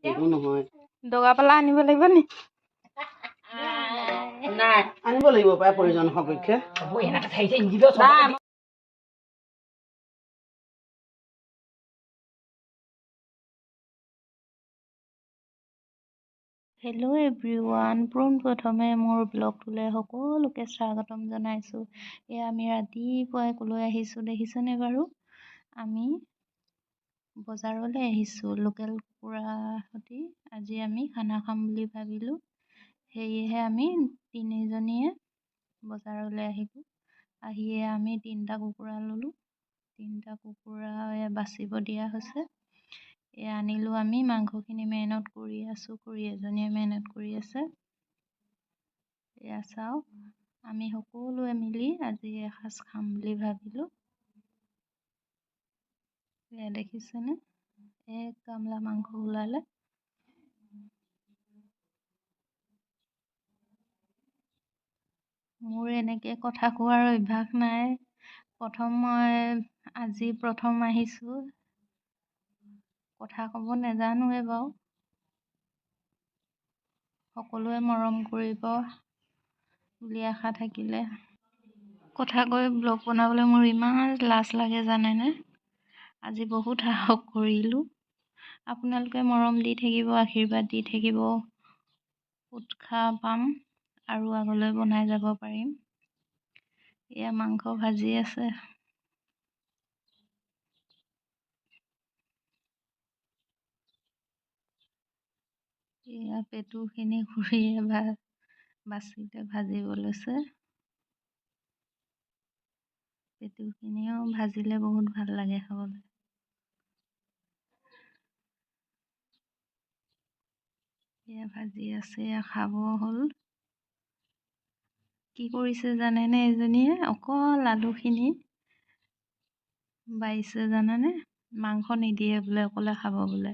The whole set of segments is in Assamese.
একো নহয়। দগা পালা আনিব লাগিব নি? নাই। আনিব লাগিব প্ৰায় প্ৰয়োজন সাপেক্ষে। নাই। হেল্ল' এভৰিৱান, পোনপ্ৰথমে মোৰ ব্লগটোলৈ সকলোকে স্বাগতম জনাইছোঁ। এয়া আমি ৰাতিপুৱাই ক'লৈ আহিছোঁ দেখিছেনে বাৰু? আমি বজাৰলৈ আহিছোঁ। লোকেল কুকুৰা সৈতে আজি আমি খানা খাম বুলি ভাবিলোঁ, সেয়েহে আমি তিনিজনীয়ে বজাৰলৈ আহিলোঁ। আহিয়ে আমি তিনিটা কুকুৰা ল'লোঁ। তিনিটা কুকুৰা এয়া বাচিব দিয়া হৈছে। এয়া আনিলোঁ আমি, মাংসখিনি মেৰিনেট কৰি আছোঁ, খুৰী এজনীয়ে মেৰিনেট কৰি আছে। এয়া চাওক, আমি সকলোৱে মিলি আজি এসাঁজ খাম বুলি ভাবিলোঁ। এয়া দেখিছেনে, এক গামলা মাংস ওলালে। মোৰ এনেকৈ কথা কোৱাৰ অভ্যাস নাই, প্ৰথম মই আজি প্ৰথম আহিছোঁ, কথা ক'ব নাজানোৱে বাৰু। সকলোৱে মৰম কৰিব বুলি আশা থাকিলে। কথা কৈ ব্লগ বনাবলৈ মোৰ ইমান লাজ লাগে জানেনে? আজি বহুত সাহস কৰিলোঁ। আপোনালোকে মৰম দি থাকিব, আশীৰ্বাদ দি থাকিব, উৎসাহ পাম আৰু আগলৈ বনাই যাব পাৰিম। এয়া মাংস ভাজি আছে। এয়া পেটুখিনি খুৰীয়ে বাচিলে ভাজিব লৈছে। পেটুখিনিও ভাজিলে বহুত ভাল লাগে খাবলৈ। এয়া ভাজি আছে, এয়া খাব হ'ল। কি কৰিছে জানেনে এজনীয়ে? অকল আলুখিনি বাঢ়িছে জানেনে? মাংস নিদিয়ে বোলে, অকলে খাব বোলে।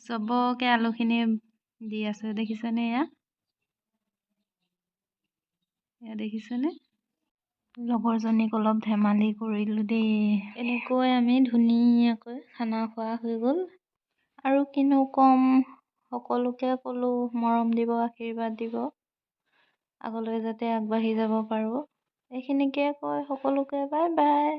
চবকে আলুখিনি দি আছে, দেখিছেনে? এয়া এয়া দেখিছেনে? লগৰজনীক অলপ ধেমালি কৰিলোঁ দেই। এনেকৈ আমি ধুনীয়াকৈ খানা খোৱা হৈ গ'ল। আৰু কিনো ক'ম, সকলোকে ক'লোঁ মৰম দিব, আশীৰ্বাদ দিব, আগলৈ যাতে আগবাঢ়ি যাব পাৰোঁ। এইখিনিকে কৈ সকলোকে বাই বাই।